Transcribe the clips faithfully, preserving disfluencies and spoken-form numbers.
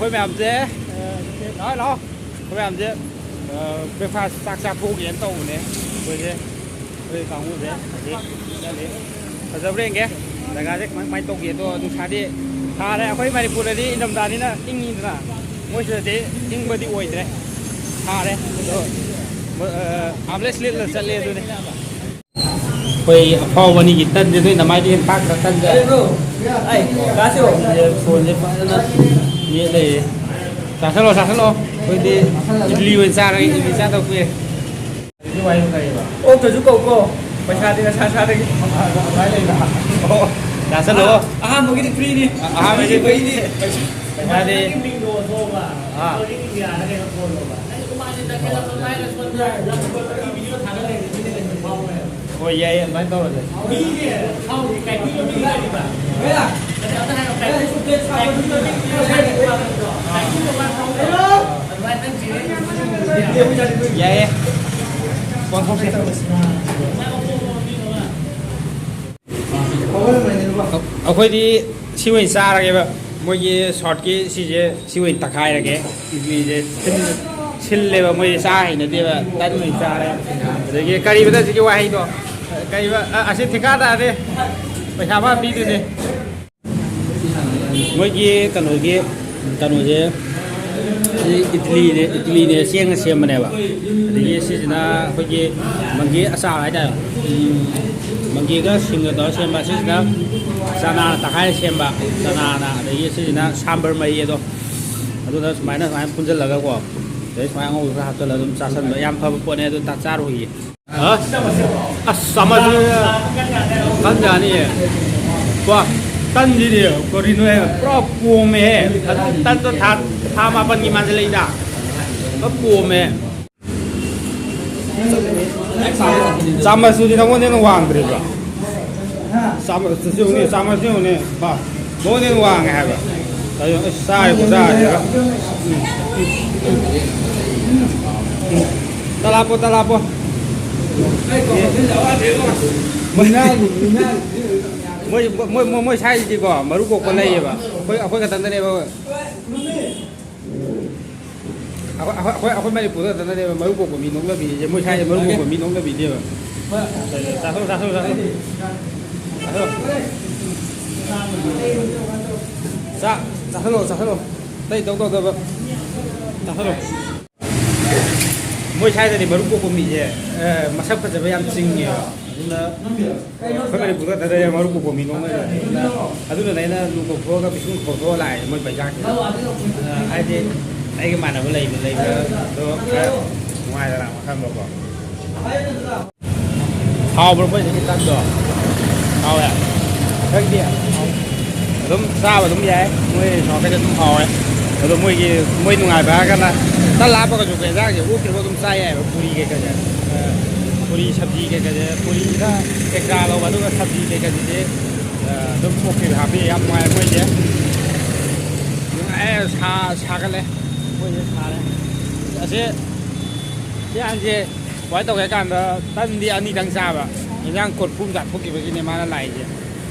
ꯑꯩꯈꯣꯏ ꯃꯌꯥꯝꯁꯦ, ꯑ, ꯂꯥꯛꯑꯣ, ꯂꯥꯛꯑꯣ꯫ ꯑꯩꯈꯣꯏ ꯃꯌꯥꯝꯁꯦ, ꯑ, breakfast ꯆꯥꯛ ꯆꯥꯊꯣꯛꯎꯒꯦꯅ ꯇꯧꯕꯅꯦ꯫ ꯑꯩꯈꯣꯏꯁꯦ, ꯑꯩꯈꯣꯏ ꯀꯥꯡꯕꯨꯁꯦ ꯍꯧꯖꯤꯛ ꯆꯠꯂꯤ꯫ ꯐꯖꯕ꯭ꯔꯥ ꯌꯦꯡꯒꯦ, ꯖꯒꯥꯁꯦ ꯀꯃꯥꯏ ꯀꯃꯥꯏꯅ ꯇꯧꯒꯦ꯫ ꯑꯗꯣ ꯅꯨꯡꯁꯥꯗꯤ ꯁꯥꯔꯦ꯫ ꯑꯩꯈꯣꯏ ꯃꯅꯤꯄꯨꯔꯗꯗꯤ ꯏꯪꯊꯝꯊꯥꯅꯤꯅ ꯏꯪꯉꯤꯗꯅ, ꯃꯣꯏ ꯁꯤꯗꯗꯤ ꯏꯪꯕꯗꯤ ꯑꯣꯏꯗ꯭ꯔꯦ, ꯁꯥꯔꯦ꯫ ꯑꯗꯣ, ꯑ, armrest ꯂꯤꯠꯂ ꯆꯠꯂꯦ ꯑꯗꯨꯅꯤ꯫ ꯑꯩꯈꯣꯏ ꯑꯐꯥꯎꯕ ꯑꯅꯤꯒꯤ ꯇꯟꯁꯦ ꯅꯣꯏ ꯅꯃꯥꯏꯗ ꯍꯦꯟꯅ ꯄꯥꯛꯇ꯭ꯔꯥ? ꯇꯟꯁꯦ꯫ ꯑꯩ, ꯀꯥꯁꯤꯔꯣ? ꯐꯣꯟꯁꯦ ꯐꯖꯅ ꯃꯦꯠ ꯂꯩꯔꯦ꯫ ꯆꯥꯁꯜꯂꯣ, ꯆꯥꯁꯜꯂꯣ꯫ ꯑꯩꯈꯣꯏꯗꯤ ꯏꯗꯂꯤ ꯑꯣꯏꯅ ꯆꯥꯔꯒꯦ, ꯏꯗꯂꯤ ꯆꯥꯗꯧ ꯀꯨꯏꯔꯦ꯫ ꯍꯧꯖꯤꯛ ꯋꯥꯔꯤ ꯀꯔꯤꯕ? ꯑꯣꯛꯇꯁꯨ ꯀꯧꯀꯣ꯫ ꯄꯩꯁꯥꯗꯤ ꯅꯁꯥ ꯅꯁꯥꯗꯒꯤ꯫ ꯑꯗꯨꯃꯥꯏꯅ ꯂꯩꯕ꯭ꯔꯥ? ꯑꯣ, ꯆꯥꯁꯜꯂꯣ꯫ ꯑꯍꯥꯟꯕꯒꯤꯗꯤ free ꯅꯤ꯫ ꯑ-, ꯑꯍꯥꯟꯕꯒꯤꯗꯤ free꯫ ꯄꯩꯁꯥꯗꯤ ꯅꯪꯒꯤ ꯃꯤꯡꯗꯣ ꯑꯣꯟꯊꯣꯛꯑꯣꯕ꯫ ꯑꯥ꯫ Story India ꯗ ꯀꯩꯅꯣ ꯊꯣꯜꯂꯣꯕ꯫ ꯑꯩ ꯃꯥꯗꯤ ꯇꯈꯦꯜ ꯂꯝꯃꯥꯏꯗ ꯁꯣꯝꯗ ꯂꯝ ꯀꯣꯏꯕꯒꯤ video ꯊꯥꯒꯠ ꯂꯩꯔꯦ, ꯃꯤꯅ ꯀꯩꯁꯨ ꯐꯥꯎꯔꯣꯏ ꯍꯥꯏꯕ꯫ ꯍꯣꯏ, ꯌꯥꯏꯌꯦ, ꯑꯗꯨꯃꯥꯏꯅ ꯇꯧꯔꯁꯦ꯫ ꯃꯤꯁꯦ ꯊꯥꯎꯒꯤ ꯀꯥꯏꯀꯨ ꯃꯃꯤꯡ ꯂꯩꯔꯤꯕ꯫ ꯑꯗ ꯑꯝꯇ ꯍꯥꯏꯌꯣ, ꯀꯥꯏꯀꯨ, ꯀꯥꯏꯀꯨ ꯃꯃꯤꯡ ꯂꯩꯔꯤꯕ ꯅꯠꯇ꯭ꯔꯣ? ꯀꯥꯏꯀꯨ ꯃꯃꯥꯡ ꯐꯥꯎꯗ꯭ꯔꯣ? ꯑꯗꯨꯃꯥꯏꯅ ꯅꯪ ꯆꯦ ꯌꯥꯏꯌꯦ꯫ ꯑꯣꯟꯊꯣꯛꯁꯦ꯫ ꯑꯩꯈꯣꯏꯗꯤ ꯁꯤ ꯑꯣꯏꯅ ꯆꯥꯔꯒꯦꯕ꯫ ꯃꯣꯏꯒꯤ ꯁꯥꯎꯠꯀꯤ ꯁꯤꯁꯦ ꯁꯤ ꯑꯣꯏꯅ ꯇꯛꯈꯥꯏꯔꯒꯦ꯫ ꯏꯗꯂꯤꯁꯦ ꯁꯤꯜ-, ꯁꯤꯜꯂꯦꯕ, ꯃꯣꯏꯁꯦ ꯆꯥ ꯍꯩꯅꯗꯦꯕ꯫ ꯇꯟ ꯑꯣꯏꯅ ꯆꯥꯔꯦ꯫ ꯑꯗꯒꯤ ꯀꯔꯤꯕ ꯍꯧꯖꯤꯛꯀꯤ ꯋꯥꯍꯩꯗꯣ? ꯀꯔꯤꯕ? ꯑ-, ꯑꯁꯤ ꯊꯤꯀꯥ ꯇꯥꯔꯦ꯫ ꯄꯩꯁꯥ ꯃꯥ ꯄꯤꯗꯣꯏꯅꯦ꯫ ꯃꯣꯏꯒꯤ ꯀꯩꯅꯣꯒꯤ, ꯀꯩꯅꯣꯁꯦ, ꯁꯤ ꯏꯗꯂꯤꯅꯦ, ꯏꯗꯂꯤꯅꯦ, ꯆꯦꯡꯅ ꯁꯦꯝꯕꯅꯦꯕ꯫ ꯑꯗꯒꯤ ꯁꯤꯁꯤꯅ ꯑꯩꯈꯣꯏꯒꯤ ꯃꯪꯒꯦ ꯑꯆꯥꯔ ꯍꯥꯏꯇꯥꯔꯦ꯫ ꯎꯝ, ꯃꯪꯒꯦꯒ ꯁꯤꯡꯒ ꯇꯧꯔ ꯁꯦꯝꯕ꯫ ꯁꯤꯁꯤꯅ ꯆꯅꯥꯅ ꯇꯛꯈꯥꯏꯔ ꯁꯦꯝꯕ, ꯆꯅꯥꯅ꯫ ꯑꯗꯒꯤ ꯁꯤꯁꯤꯅ ꯁꯥꯝꯕꯔ ꯃꯍꯤ ꯑꯗꯣ, ꯑꯗꯨꯅ ꯁꯨꯃꯥꯏꯅ, ꯁꯨꯃꯥꯏꯅ ꯄꯨꯟꯁꯤꯜꯂꯒꯀꯣ, ꯑꯗꯩ ꯁꯨꯃꯥꯏꯅ ꯑꯉꯧꯕ ꯈꯔ ꯍꯥꯞꯆꯤꯜꯂꯒ ꯑꯗꯨꯝ ꯆꯥꯁꯤꯟꯕ ꯌꯥꯝ ꯐꯕ ꯄꯣꯠꯅꯦ꯫ ꯑꯗꯨ ꯆꯥꯔꯨꯈꯤꯒꯦ꯫ ꯍꯥ? ꯑꯁ, ꯆꯥꯃꯁ ꯇꯟ ꯌꯥꯅꯤꯌꯦ꯫ ꯀꯣ, ꯇꯟꯁꯤꯗꯤ ꯀꯔꯤꯅꯣꯍꯦ, ꯄꯨꯔꯥ ꯄꯣꯝꯃꯦꯍꯦ꯫ ꯑꯗꯨ ꯇꯟꯗꯣ ꯊꯥ, ꯊꯥ ꯃꯥꯄꯟꯒꯤ ꯃꯥꯟꯁꯤꯜꯂꯛꯏꯗ꯫ ꯄꯨꯔꯥ ꯄꯣꯝꯃꯦ꯫ ꯆꯥꯃꯁꯇꯨꯗꯤ ꯅꯉꯣꯟꯗ ꯍꯦꯟꯅ ꯋꯥꯡꯗ꯭ꯔꯤꯕ꯭ꯔꯣ? ꯆꯥꯃꯁꯇꯨꯁꯨ ꯌꯦꯡꯉꯨꯅꯦ, ꯆꯥꯃꯁꯇꯨ ꯌꯦꯡꯉꯨꯅꯦ꯫ ꯃꯉꯣꯟꯗ ꯍꯦꯟꯅ ꯋꯥꯡꯉꯦ ꯍꯥꯏꯕ꯫ ꯑꯗꯨ ꯑꯁ, ꯆꯥꯔꯤ ꯈꯨꯆꯥꯁꯤꯒ꯫ ꯎꯝ, ꯎꯝ, ꯎꯝ, ꯎꯝ꯫ ꯇꯂꯥꯞꯄꯣ, ꯇꯂꯥꯞꯄꯣ꯫ ꯃꯤꯅꯥꯏꯅꯤ, ꯃꯤꯅꯥꯏ꯫ ꯃꯣꯏ ꯃꯣꯏ ꯃꯣꯏ ꯃꯣꯏ ꯁ꯭ꯋꯥꯏꯁꯤꯗꯤꯀꯣ, ꯃꯔꯨ ꯀꯣꯛꯄ ꯂꯩꯌꯦꯕ꯫ ꯑꯩꯈꯣꯏ ꯑꯩꯈꯣꯏ ꯈꯛꯇꯪꯗꯅꯦꯕ꯫ ꯑꯩꯈꯣꯏ ꯑꯩꯈꯣꯏ ꯑꯩꯈꯣꯏ ꯑꯩꯈꯣꯏ ꯃꯅꯤꯄꯨꯔꯗ ꯈꯛꯇꯪꯗꯅꯦꯕ ꯃꯔꯨ ꯀꯣꯛꯄ ꯃꯤ ꯅꯣꯛꯅꯕꯤꯁꯦ꯫ ꯃꯣꯏ ꯁ꯭ꯋꯥꯏꯁꯦ ꯃꯔꯨ ꯀꯣꯛꯄ ꯃꯤ ꯅꯣꯛꯅꯕꯤꯗꯦꯕ꯫ ꯆꯥꯊꯣꯛ ꯆꯥꯊꯣꯛ ꯆꯥꯊꯣꯛ ꯆꯥꯊꯣꯛ꯫ ꯆꯥ ꯆꯥꯍꯜꯂꯣ ꯆꯥꯍꯜꯂꯣ꯫ ꯑꯇꯩ ꯇꯧ ꯇꯧꯗꯕ꯫ ꯆꯥꯍꯜꯂꯣ꯫ ꯃꯣꯏ ꯁ꯭ꯋꯥꯏꯗꯗꯤ ꯃꯔꯨ ꯀꯣꯛꯄ ꯃꯤꯁꯦ, ꯑ, ꯃꯁꯛ ꯐꯖꯕ ꯌꯥꯝ ꯆꯤꯡꯉꯦꯕ꯫ ꯑꯗꯨꯅ ꯑꯩꯈꯣꯏ ꯃꯅꯤꯄꯨꯔꯗ ꯈꯛꯇꯗ ꯃꯔꯨ ꯀꯣꯛꯄ ꯃꯤ ꯅꯣꯡꯃꯩ ꯂꯩꯇꯦ꯫ ꯑꯗꯨꯅ, ꯑꯗꯨꯅꯅꯦ ꯑꯩꯅ ꯂꯨ ꯀꯣꯛꯊꯣꯛꯑꯒ ꯄꯤꯁꯨꯝ ꯈꯣꯛꯊꯣꯛꯑ ꯂꯥꯛꯑꯦ ꯃꯣꯏ ꯄꯩꯁꯥꯁꯦ꯫ ꯑꯗꯨꯅ ꯍꯥꯏꯗꯤ ꯑꯩꯒ ꯃꯥꯟꯅꯕ ꯂꯩꯕ, ꯂꯩꯕꯗꯣ ꯈꯔ ꯅꯨꯡꯉꯥꯏꯗꯅ ꯃꯈꯜ ꯑꯃꯀꯣ꯫ ꯍꯥꯎꯕ꯭ꯔꯣ ꯃꯣꯏ ꯍꯧꯖꯤꯛꯀꯤ ꯇꯟꯗꯣ? ꯍꯥꯎꯋꯦ꯫ ꯈꯪꯗꯦ꯫ ꯑꯗꯨꯝ ꯆꯥꯕ ꯑꯗꯨꯝ ꯌꯥꯏ꯫ ꯃꯣꯏ ꯁꯣꯝ ꯅꯥꯀꯟꯗ ꯑꯗꯨꯝ ꯍꯥꯎꯋꯦ꯫ ꯑꯗꯣ ꯃꯣꯏꯒꯤ, ꯃꯣꯏ ꯅꯨꯡꯉꯥꯏꯕ ꯍꯥꯏꯔꯒꯅ ꯇꯟ ꯂꯥꯞꯄꯒꯁꯨ ꯑꯩꯈꯣꯏ ꯏꯟꯖꯥꯡꯁꯦ ꯑꯣꯛꯇ꯭ꯔꯤꯕ ꯑꯗꯨꯝ ꯆꯥ ꯌꯥꯏꯑꯕ꯫ ꯄꯨꯔꯤ ꯀꯩꯀꯩꯁꯦ, ꯑ, ꯄꯨꯔꯤ ꯁꯕꯖꯤ ꯀꯩꯀꯩꯁꯦ, ꯄꯨꯔꯤꯁꯤꯅ ꯑꯦꯛꯁꯇ꯭ꯔꯥ ꯂꯧꯕ, ꯑꯗꯨꯒ ꯁꯕꯖꯤ ꯀꯩꯀꯩꯁꯤꯗꯤ, ꯑ, ꯑꯗꯨꯝ ꯑꯣꯛꯀꯤ ꯍꯥꯞꯄꯤ꯫ ꯌꯥꯝ ꯅꯨꯡꯉꯥꯏ ꯃꯣꯏꯁꯦ꯫ ꯅꯨꯡꯉꯥꯏ, ꯁꯥ-, ꯁꯥꯒꯠꯂꯦ꯫ ꯃꯣꯏꯁꯦ ꯁꯥꯔꯦ꯫ ꯑꯁꯤ ꯏꯟꯖꯥꯡꯁꯦ ꯀꯃꯥꯏꯅ ꯇꯧꯒꯦ ꯍꯥꯏ ꯀꯥꯟꯗ, ꯇꯟꯗꯤ ꯑꯅꯤꯗꯪ ꯆꯥꯕ, ꯏꯟꯖꯥꯡ ꯀꯣꯔꯐꯨ ꯑꯃ ꯆꯥꯊꯣꯛꯈꯤꯕꯒꯤꯅꯦ ꯃꯥꯅ ꯂꯥꯛꯏꯁꯦ꯫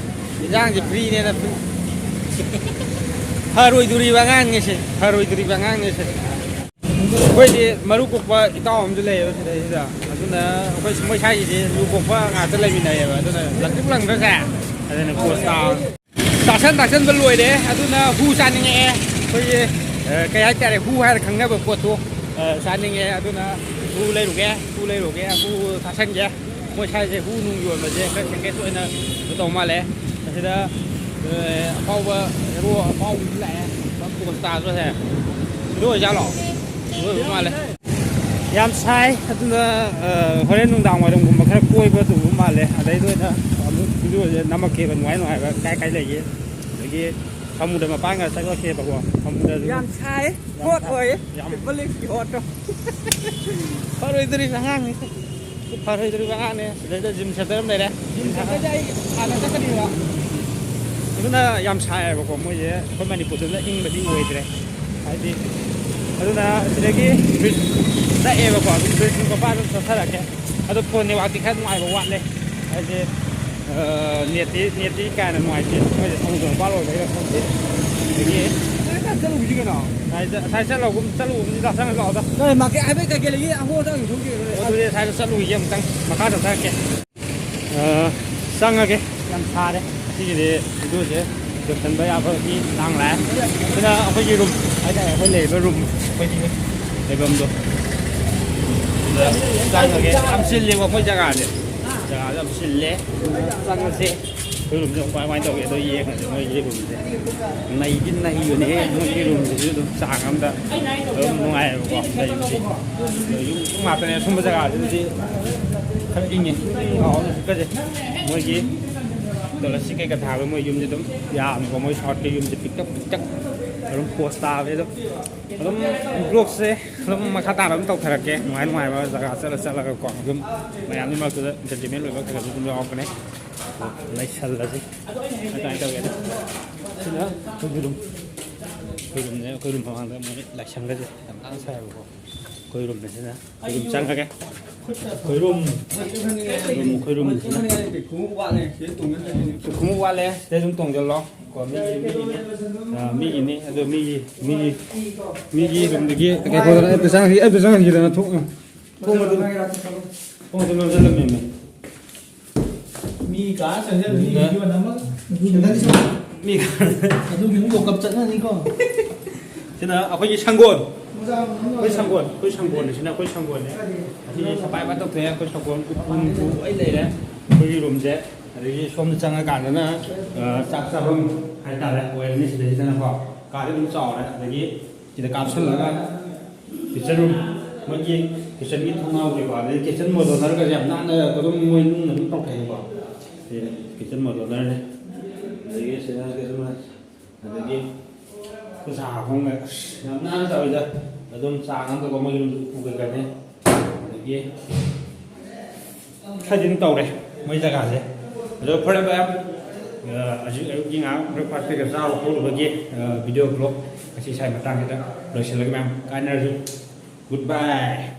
ꯏꯟꯖꯥꯡꯁꯦ ꯐ꯭ꯔꯤꯅꯦꯅ ꯐ꯭ꯔꯤ-, ꯐꯔꯣꯏꯗꯣꯔꯤꯕ ꯑꯉꯥꯡꯅꯦꯁꯦ, ꯐꯔꯣꯏꯗꯣꯔꯤꯕ ꯑꯉꯥꯡꯅꯦꯁꯦ꯫ ꯑꯩꯈꯣꯏꯗꯤ ꯃꯔꯨ ꯀꯣꯛꯄ ꯏꯇꯥꯎ ꯑꯃꯁꯨ ꯂꯩꯌꯦꯕ ꯁꯤꯗꯩꯁꯤꯗ, ꯑꯗꯨꯅ ꯑꯩꯈꯣꯏ ꯃꯣꯏ ꯁ꯭ꯋꯥꯏꯒꯤꯗꯤ ꯂꯨ ꯀꯣꯛꯄ ꯉꯥꯛꯇ ꯂꯩꯃꯤꯟꯅꯩꯌꯦꯕ, ꯑꯗꯨꯅ ꯂꯪꯇ꯭ꯔꯤꯛ ꯂꯪꯗ꯭ꯔꯁꯦ꯫ ꯑꯗꯨꯅ ꯀꯣꯁꯇꯥ ꯇꯥꯁꯟ ꯇꯥꯁꯟꯕ ꯂꯣꯏꯔꯦ꯫ ꯑꯗꯨꯅ ꯍꯨ ꯆꯥꯅꯤꯡꯉꯛꯑꯦ꯫ ꯑꯩꯈꯣꯏꯒꯤ, ꯑ, ꯀꯩ ꯍꯥꯏꯇꯥꯔꯦ, ꯍꯨ ꯍꯥꯏꯔ ꯈꯪꯅꯕ ꯄꯣꯠꯇꯣ, ꯑ, ꯆꯥꯅꯤꯡꯉꯦ꯫ ꯑꯗꯨꯅ ꯍꯨ ꯂꯩꯔꯨꯒꯦ, ꯍꯨ ꯂꯩꯔꯨꯒꯦ, ꯍꯨ ꯆꯥꯁꯟꯒꯦ꯫ ꯃꯣꯏ ꯁ꯭ꯋꯥꯏꯁꯦ ꯍꯨ ꯅꯨꯡ ꯌꯣꯟꯕꯁꯦ ꯈꯔ ꯁꯦꯡꯒꯦꯁ ꯑꯣꯏꯅ ꯀꯩꯅꯣ ꯇꯧ ꯃꯥꯜꯂꯦ꯫ ꯑꯁꯤꯗ, ꯑ, ꯑꯐꯥꯎꯕ ꯍꯦꯔꯣ ꯑꯐꯥꯎꯕꯁꯨ ꯂꯥꯛꯑꯦ꯫ ꯄꯨꯔꯥ ꯄꯣꯁ ꯇꯥꯗ꯭ꯔꯣꯁꯦ꯫ ꯍꯦꯔꯣ ꯑꯣꯏꯖꯥꯠꯂꯣ? ꯍꯦꯔꯣ ꯑꯣꯏꯕ ꯃꯥꯜꯂꯦ꯫ ꯌꯥꯝ ꯁꯥꯏ꯫ ꯑꯗꯨꯅ, ꯑ, ꯍꯣꯔꯦꯟ ꯅꯨꯡꯗꯥꯡ ꯋꯥꯏꯔꯝꯒꯨꯝꯕ ꯈꯔ ꯀꯣꯏꯕ ꯇꯧꯕ ꯃꯥꯜꯂꯦ꯫ ꯑꯗꯩꯗ ꯑꯣꯏꯅ ꯑꯃꯨꯛ ꯚꯤꯗꯤꯑꯣꯁꯦ ꯅꯝꯃꯛꯀꯦꯕ, ꯅꯨꯡꯉꯥꯏ ꯅꯨꯡꯉꯥꯏꯕ ꯀꯥꯏ ꯀꯥꯏ ꯂꯩꯒꯦ꯫ ꯑꯗꯒꯤ ꯁꯃꯨꯗ꯭ꯔ ꯃꯄꯥꯟꯒ ꯆꯠꯂꯛꯀꯦꯕꯀꯣ꯫ ꯁꯃꯨꯗ꯭ꯔꯁꯨ ꯌꯥꯝ ꯁꯥꯏ꯫ ꯌꯥꯝ ꯍꯣꯠ ꯁꯥꯏ꯫ ꯑꯣꯏꯌꯦ꯫ ꯌꯥꯝ ꯇ꯭ꯔꯤꯄꯜ ꯑꯦꯛꯁꯀꯤ ꯍꯣꯠꯇꯣ꯫ ꯐꯔꯣꯏꯗꯣꯔꯤꯕ ꯑꯉꯥꯡꯅꯤ꯫ ꯐꯔꯣꯏꯗꯣꯔꯤꯕ ꯑꯉꯥꯡꯅꯦ꯫ ꯁꯤꯗꯩꯗ ꯖꯤꯝ ꯁꯦꯟꯇꯔ ꯑꯃ ꯂꯩꯔꯦ꯫ ꯖꯤꯝ ꯁꯦꯟꯇꯔꯗ ꯑꯩ ꯍꯥꯟꯅ ꯆꯠꯀꯅꯤꯕ꯫ ꯑꯗꯨꯅ ꯌꯥꯝ ꯁꯥꯏꯌꯦꯕꯀꯣ꯫ ꯃꯣꯏꯁꯦ ꯑꯩꯈꯣꯏ ꯃꯅꯤꯄꯨꯔꯗꯨꯅ ꯏꯪꯕꯗꯤ ꯑꯣꯏꯗ꯭ꯔꯦ꯫ ꯍꯥꯏꯗꯤ, ꯑꯗꯨꯅ ꯁꯤꯗꯒꯤ ꯕ꯭ꯔꯤꯖ ꯅꯛꯑꯦꯕꯀꯣ꯫ ꯑꯗꯨꯝ ꯕ꯭ꯔꯤꯖ ꯃꯄꯥꯗ ꯆꯠꯊꯔꯛꯀꯦ꯫ ꯑꯗꯣ ꯐꯣꯟ ꯅꯦꯠꯋꯥꯛꯇꯤ ꯈꯔ ꯅꯨꯡꯉꯥꯏꯕ ꯋꯥꯠꯂꯦ꯫ ꯍꯥꯏꯗꯤ, ꯅꯦꯠꯇꯤ ꯅꯦꯠꯇꯤ ꯀꯥ ꯍꯦꯟꯅ ꯅꯨꯡꯉꯥꯏꯇꯦ꯫ ꯃꯣꯏꯁꯦ ꯁꯃꯨꯗ꯭ꯔ ꯃꯄꯥꯟ ꯑꯣꯏꯕꯩꯔꯥ ꯈꯪꯗꯦ꯫ ꯑꯗꯒꯤ ꯉꯁꯥꯏ ꯆꯠꯂꯨꯕꯁꯤ ꯀꯩꯅꯣ? ꯉꯁꯥꯏ ꯆꯠ- ꯉꯁꯥꯏ ꯆꯠꯂꯒꯨꯝ ꯆꯠꯂꯨꯕꯅꯤꯗ꯫ ꯆꯪꯉ ꯂꯥꯛꯑꯣꯗ꯫ ꯅꯣꯏ ꯃꯥꯔꯀꯦꯠ ꯍꯥꯏꯐꯦꯠ ꯀꯩꯀꯩ ꯂꯩꯒꯦ? ꯑꯍꯣꯡ ꯑꯆꯥꯎ ꯌꯦꯡꯊꯣꯛꯈꯤꯒꯦ꯫ ꯑꯗꯨꯗꯤ ꯉꯁꯥꯏꯗ ꯆꯠꯂꯨꯈꯤꯒꯦ ꯑꯃꯨꯛꯇꯪ꯫ ꯃꯈꯥ ꯆꯠꯊꯔꯛꯀꯦ꯫ ꯑ, ꯆꯪꯉꯒꯦ꯫ ꯌꯥꯝ ꯁꯥꯔꯦ꯫ ꯉꯁꯤꯒꯤꯗꯤ ꯚꯤꯗꯤꯑꯣꯁꯦ ꯂꯣꯏꯁꯤꯟꯕ ꯌꯥꯕꯒꯤ ꯇꯥꯡ ꯂꯥꯛꯑꯦ꯫ ꯁꯤꯅ ꯑꯩꯈꯣꯏꯒꯤ ꯔꯨꯝ ꯍꯥꯏꯇꯥꯔꯦ, ꯑꯩꯈꯣꯏ ꯂꯩꯔꯤꯕ ꯔꯨꯝ, ꯑꯩꯈꯣꯏꯒꯤ ꯂꯩꯐꯝꯗꯣ꯫ ꯁꯤꯗ ꯆꯪꯉꯒꯦ꯫ ꯌꯥꯝ ꯆꯤꯜꯂꯦꯕ ꯑꯩꯈꯣꯏ ꯖꯒꯥꯁꯦ꯫ ꯖꯒꯥꯁꯦ ꯌꯥꯝ ꯆꯤꯜꯂꯦ꯫ ꯆꯪꯉꯁꯦ꯫ ꯑꯩꯈꯣꯏ ꯔꯨꯝꯁꯦ ꯀꯃꯥꯏ ꯀꯃꯥꯏꯅ ꯇꯧꯒꯦꯗꯣ ꯌꯦꯡꯉꯁꯦ꯫ ꯃꯣꯏꯒꯤ ꯔꯨꯝꯁꯦ ꯅꯩꯗꯤ ꯅꯩꯕꯅꯦꯍꯦ꯫ ꯃꯣꯏꯒꯤ ꯔꯨꯝꯁꯤꯁꯨ ꯑꯗꯨꯝ ꯆꯥꯡ ꯑꯃꯗ ꯑꯗꯨꯝ ꯅꯨꯡꯉꯥꯏꯌꯦꯕꯀꯣ ꯂꯩꯕꯁꯦ꯫ ꯑꯗꯣ ꯌꯨꯝ ꯌꯨꯝ ꯉꯥꯛꯇꯅꯦ꯫ ꯁꯨꯝꯕ ꯖꯒꯥꯁꯤꯗꯤ ꯈꯔ ꯏꯪꯉꯦ꯫ ꯏꯪ ꯂꯥꯎꯔ ꯍꯧꯖꯤꯛꯀꯁꯦ ꯃꯣꯏꯒꯤ ꯇꯣꯏꯂꯦꯠꯁꯤ ꯀꯩꯀꯥ ꯊꯥꯕ ꯃꯣꯏ ꯌꯨꯝꯁꯦ ꯑꯗꯨꯝ ꯌꯥꯝꯃꯤꯀꯣ꯫ ꯃꯣꯏ ꯁꯥꯎꯠꯀꯤ ꯌꯨꯝꯁꯦ ꯄꯤꯛꯇꯛ ꯄꯤꯛꯇꯛ ꯑꯗꯨꯝ ꯄꯣꯁ ꯇꯥꯕꯅꯦ꯫ ꯑꯗꯨꯝ ꯑꯗꯨꯝ ꯕ꯭ꯂꯣꯛꯁꯦ ꯑꯗꯨꯝ ꯃꯈꯥ ꯇꯥꯅ ꯑꯗꯨꯝ ꯇꯧꯊꯔꯛꯀꯦ꯫ ꯅꯨꯡꯉꯥꯏ ꯅꯨꯡꯉꯥꯏꯕ ꯖꯒꯥ ꯆꯠꯂ ꯆꯠꯂꯒꯀꯣ ꯑꯗꯨꯝ ꯃꯌꯥꯝꯒꯤ ꯃꯔꯛꯇꯨꯗ ꯏꯟꯇꯔꯇꯦꯟꯃꯦꯟ ꯑꯣꯏꯕ ꯈꯔ ꯈꯔꯁꯨ ꯑꯗꯨꯝ ꯌꯥꯎꯔꯛꯀꯅꯤ꯫ ꯂꯩꯁꯜꯂꯁꯤ꯫ ꯀꯃꯥꯏꯅ ꯇꯧꯒꯦꯗ? ꯁꯤꯅ ꯑꯩꯈꯣꯏꯒꯤ ꯔꯨꯝ꯫ ꯑꯩꯈꯣꯏ ꯔꯨꯝꯅꯦ꯫ ꯑꯩꯈꯣꯏ ꯔꯨꯝ ꯃꯃꯥꯡꯗ ꯃꯣꯏ ꯂꯥꯏꯁꯪꯒꯁꯦ ꯌꯥꯝ ꯅꯥꯟꯅ ꯁꯥꯏꯕꯀꯣ꯫ ꯑꯩꯈꯣꯏ ꯔꯨꯝꯅꯦ ꯁꯤꯅ꯫ ꯑꯩ ꯑꯗꯨꯝ ꯆꯪꯉꯒꯦ꯫ ꯈꯣꯏꯔꯨꯝ꯫ ꯈꯣꯏꯔꯨꯝ, ꯈꯣꯏꯔꯨꯝ꯫ ꯈꯣꯡꯎꯞ ꯋꯥꯠꯂꯦ, ꯁꯤꯗ ꯇꯣꯡꯖꯤꯜꯂꯁꯤ꯫ ꯈꯣꯡꯎꯞ ꯋꯥꯠꯂꯦ, ꯁꯤꯗ ꯑꯗꯨꯝ ꯇꯣꯡꯖꯤꯜꯂꯣ꯫ ꯀꯣ, ꯃꯤꯒꯤ, ꯃꯤꯒꯤꯅꯤ꯫ ꯑ, ꯃꯤꯒꯤꯅꯤ꯫ ꯑꯗꯣ ꯃꯤꯒꯤ, ꯃꯤꯒꯤ, ꯃꯤꯒꯤ ꯔꯨꯝꯗꯒꯤ ꯀꯩ ꯇꯧꯗꯅ ꯑꯩ ꯄꯩꯁꯥ ꯍꯟꯈꯤ-, ꯑꯩ ꯄꯩꯁꯥ ꯍꯟꯈꯤꯗꯅ ꯊꯣꯛ-, ꯊꯣꯡ ꯑꯗꯨꯝ, ꯊꯣꯡ ꯑꯗꯨꯝ ꯂꯣꯟꯁꯤꯜꯂꯝꯃꯦꯃꯦ꯫ ꯃꯤ ꯀꯥ ꯆꯪꯁꯤꯜꯂ ꯃꯤ ꯑꯗꯨꯅ video ꯅꯝꯃꯒ꯫ ꯃꯤ ꯀꯥ-, ꯑꯗꯨꯒꯤ ꯑꯃꯨꯛ ꯂꯣꯀꯞ ꯆꯠꯅꯅꯤꯀꯣ꯫ ꯁꯤꯅ ꯑꯩꯈꯣꯏꯒꯤ ꯁꯪꯒꯣꯜ꯫ ꯑꯩꯈꯣꯏ ꯁꯪꯒꯣꯜ, ꯑꯩꯈꯣꯏ ꯁꯪꯒꯣꯜꯅꯤ꯫ ꯁꯤꯅ ꯑꯩꯈꯣꯏ ꯁꯪꯒꯣꯜꯅꯦ꯫ ꯑꯁꯤ ꯁꯐꯥꯏ ꯐꯖꯅ ꯇꯧꯊꯣꯛꯑꯦ꯫ ꯑꯩꯈꯣꯏ ꯁꯪꯒꯣꯜ ꯎꯄꯨ ꯅꯨꯡꯄꯨ ꯂꯣꯏ ꯂꯩꯔꯦ꯫ ꯑꯩꯈꯣꯏꯒꯤ ꯔꯨꯝꯁꯦ꯫ ꯑꯗꯒꯤ ꯁꯣꯝꯗ ꯆꯪꯉꯀꯥꯟꯗꯅ, ꯑ, ꯆꯥꯛ ꯆꯥꯐꯝ ꯍꯥꯏꯇꯥꯔꯦ, ꯑꯣꯏꯔꯅꯤ꯫ ꯁꯤꯗꯩꯁꯤꯗꯅꯀꯣ ꯀꯥꯗꯤ ꯑꯗꯨꯝ ꯆꯥꯎꯔꯦ꯫ ꯑꯗꯒꯤ ꯁꯤꯗ ꯀꯥꯞꯁꯤꯜꯂꯒ kitchen room, ꯃꯣꯏꯒꯤ kitchenꯒꯤ ꯊꯣꯡꯅꯥꯎꯁꯦꯀꯣ, ꯑꯗꯩ kitchen modularꯒꯁꯦ ꯌꯥꯝ ꯅꯥꯟꯅ ꯑꯗꯨꯝ ꯃꯣꯏ ꯅꯨꯡꯅ ꯑꯗꯨꯝ ꯇꯧꯊꯩꯌꯦꯀꯣ꯫ ꯁꯤ kitchen modularꯅꯦ꯫ ꯑꯗꯒꯤ ꯁꯤꯗ kitchen ꯑꯗꯒꯤ ꯈꯨꯠꯁꯥ ꯍꯥꯞꯐꯝꯒ ꯑꯁ ꯌꯥꯝ ꯅꯥꯟꯅ ꯇꯧꯋꯤꯗ꯫ ꯑꯗꯨꯝ ꯆꯥꯡ ꯑꯃꯗꯀꯣ ꯃꯣꯏ ꯌꯨꯝꯗ ꯎꯄꯨ ꯀꯩꯀꯥꯅꯦ꯫ ꯑꯗꯒꯤ ꯈꯔꯗꯤ ꯑꯗꯨꯝ ꯇꯧꯔꯦ ꯃꯣꯏ ꯖꯒꯥꯁꯦ꯫ ꯑꯗꯣ ꯐꯔꯦ ꯃꯌꯥꯝ, ꯑ, ꯍꯧꯖꯤꯛ ꯑꯌꯨꯛꯀꯤ ꯉꯥꯏꯍꯥꯛ breakfast ꯀꯩꯀꯥ ꯆꯥꯕ ꯈꯣꯠꯂꯨꯕꯒꯤ, ꯑ, video vlog ꯉꯁꯤ ꯁ꯭ꯋꯥꯏ ꯃꯇꯥꯡꯁꯤꯗ ꯂꯣꯏꯁꯤꯜꯂꯒꯦ ꯃꯌꯥꯝ꯫ ꯀꯥꯏꯅꯔꯁꯤ꯫ Goodbye꯫